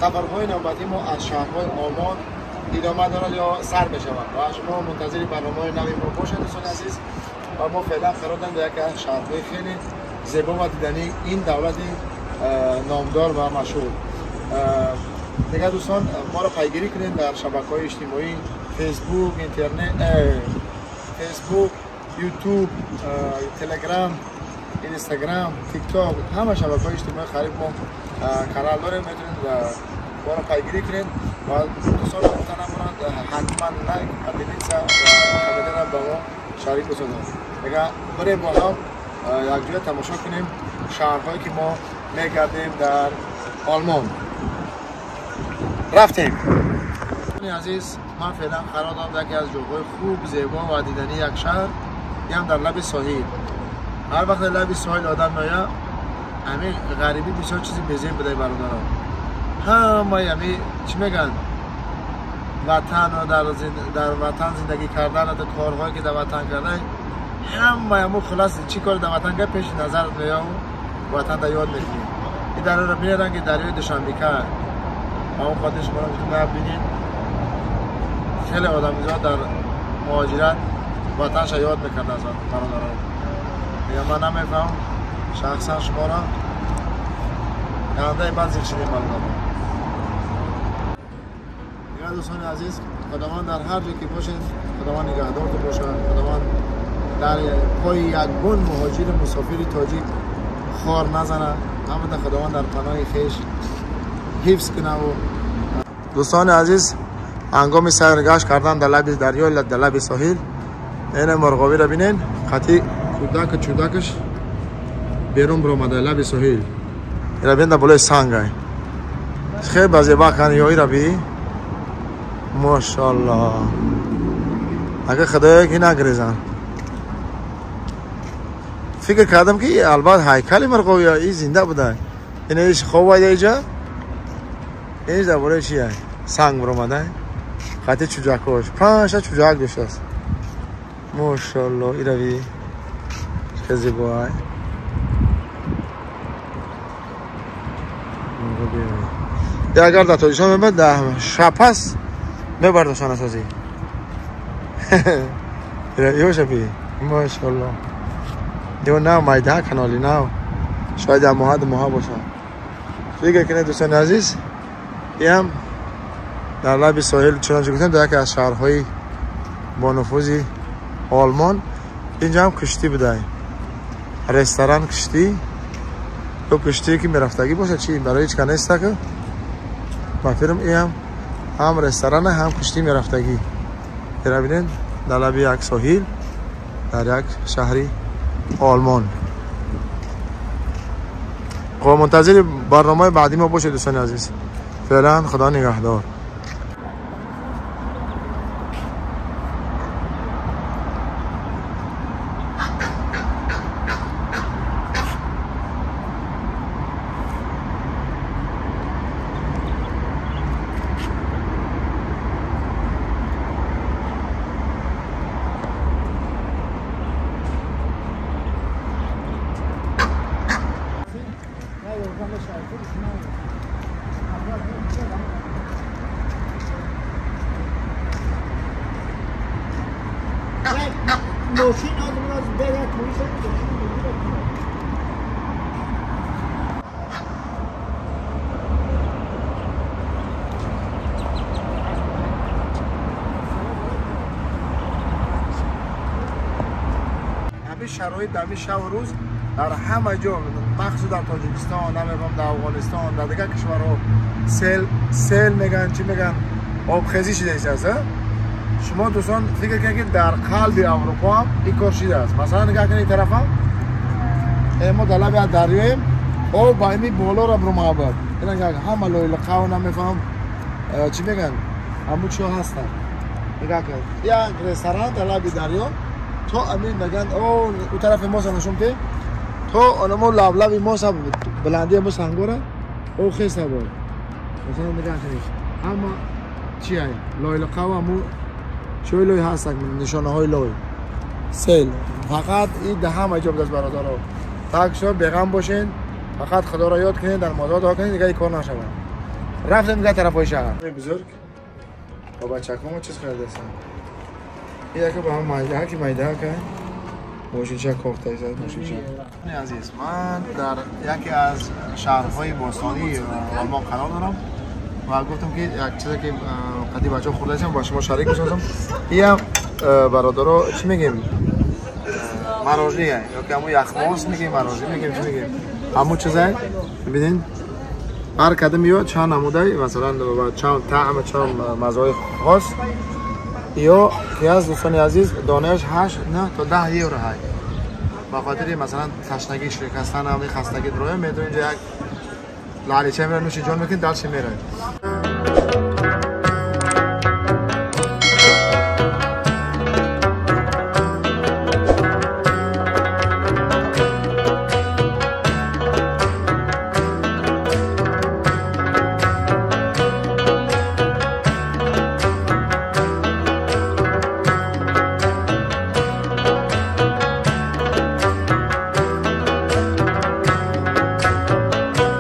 Сафарҳои навбатии мо аз шаҳрҳои Олмон идома дорад ё сар мешавад ва шумо мунтазири барномаҳои нави мо бошед дӯстони азиз. Ва мо феълан қарор дорем дар яке аз шаҳрҳои хеле зебо ва дидании ин давлати номдор ва машҳур. Дигар дӯстон, моро пайгирӣ кунед дар шабакаҳои иҷтимоӣ, Фейсбук, интернет, Фейсбук, Ютуб, Телеграм, Инстаграм, Тикток, ҳама шабакаҳои иҷтимоӣ қариб мо канал дорем, метавонед моро пайгирӣ кунед. Ва дӯстон гуфта намонанд, ҳатман лайк ва делитса ва комментария ба мо шарик бисозанд. Дигар барем бо ҳам якҷоя тамошо кунем шаҳрҳое ки мо мегардем дар Олмон. Рафтем. Азиз, ман феълан қарор дорам дар яке аз ҷойҳои хуб, зебо ва дидании як шаҳр, ин дар лаби соҳил. Ҳар вақт дар лаби соҳил одам меояд, ҳамин ғарибӣ бисёр чизи безеб буда бародарон. Ҳамаи ҳамин чӣ мегӯянд, ватан дар ватан зиндагӣ кардан, корҳое ки дар ватан кардан, ҳамаи ҳамун хулос чӣ кор дар ватан кард пеши назарат меояд, ватан дар ёд мекунӣ. Ин дарёро бинед, ранги дарёи Душанбека. Ба он хотир шуморо гуфтам бинед, хеле одамизод дар муҳоҷират ватанша ёд мекард аз бародарон. Мегӯям ман намефаҳмам шахсан шуморо, гандаи бад зиқ шидем бародарон. Дигар дӯстони азиз, Худованд дар ҳар ҷо ки бошед, Худованд нигаҳдортон бошад. Худованд дар пои ягон муҳоҷири мусофири тоҷик хор назанад. Ҳамада Худованд дар паноҳи хеш ҳифз кунад. Дӯстони азиз, ҳангоми сайргашт кардан дар лаби дарё, дар лаби соҳил, ина мурғобиро бинед, қатъи кӯдаку чӯдакаш берун баромада лаби соҳил. Ира бинед дар болои сангай. Хеле ба зеба кан ё ира би. Мошаллоҳ. Агар худоё ки нагрезан. Фикр кардам ки албатта ҳайкали мурғобӣ ин зинда буда. Ина иш хоб вайда иҷа. Ин дар бораи чи санг баромада. Хати чӯҷакҳош. 5-6 чӯҷак доштааст. Мошаллоҳ, ира би. Хеле зебоай. Агар дар Тоҷикистон мебад, дар шаб пас мебардошанд асосӣ. Ёша би. Мошаллоҳ. Ё нав майда каноли нав. Шояд як моҳа, ду моҳа бошад. Фикр кунед дӯстони азиз, ин дар лаби соҳил, чунончи гуфтем, дар яке аз шаҳрҳои бонуфузи Олмон. Инҷа ҳам киштӣ будай, ресторан киштӣ, ё киштие ки мерафтагӣ бошад, чи барои ҳеч ка нестака. Ба фирм ин ҳам ресторане, ҳам киштӣ мерафтагӣ. Ира бинед, дар лаби як соҳил, дар як шаҳри Олмон. خب منتظر برنامه بعدی ما باشید دوستان عزیز. فعلا خدا نگهدار. شرایط در شب و روز در همه جا، مخصوصا در تاجیکستان، نمیگم در افغانستان، در دیگر کشورها سیل میگن، چی میگن، آبخیزی شده است. شما دوستان فکر کنید که در قلب اروپا هم این کار شده است. مثلا نگاه کنید این طرف هم ما در لب دریاییم، آب با این بالا را برو بود. اینا همه لایلقه و نمیفهم چی میگن، همون چی هستن. نگاه کنید یک رستوران در لب دریا تا امین میگن او طرف ما نشون که تا آنمو لب ما بلندی ما سنگوره او خیسته بود. مثلا نگاه کنید اما چی های لایلقه و همو چوی لای هستن، نشانه های لای سیل. فقط این ده همه جا بود برادرها. تک شما بیغم باشین، فقط خدا را یاد کنین، در مادر دعا کنین، دیگه این کار نشود. Рафтем дигар тарафҳои шаҳр. Бузург ба бачакҳо мо чиз харидастам. Яке ба ҳам майда, ки майда ка мошинча кофта изад мошинча. Азиз, ман дар яке аз шаҳрҳои бостонии Олмон қарор дорам ва гуфтам, ки як чизе ки қади бачаҳо хӯрдаистам, ба шумо шарик бисозам. Иам бародаро, чӣ мегем, мороженое ё ки ҳамун яхмоз мегем, мороженое мегем, чӣ мегем, ҳамун чизай бибинед. Ҳар кадом ё чанд намудай, масалан, чанд таъм, чанд маззаҳои хос ё ки аз дӯстони азиз, донааш 8, 9 то 10 евро ҳай. Ба хотири, масалан, ташнагӣ шикастан, ҳами хастагӣ дроя медо инҷа як лалича мера, нӯши ҷон мекунед, дальше меравед.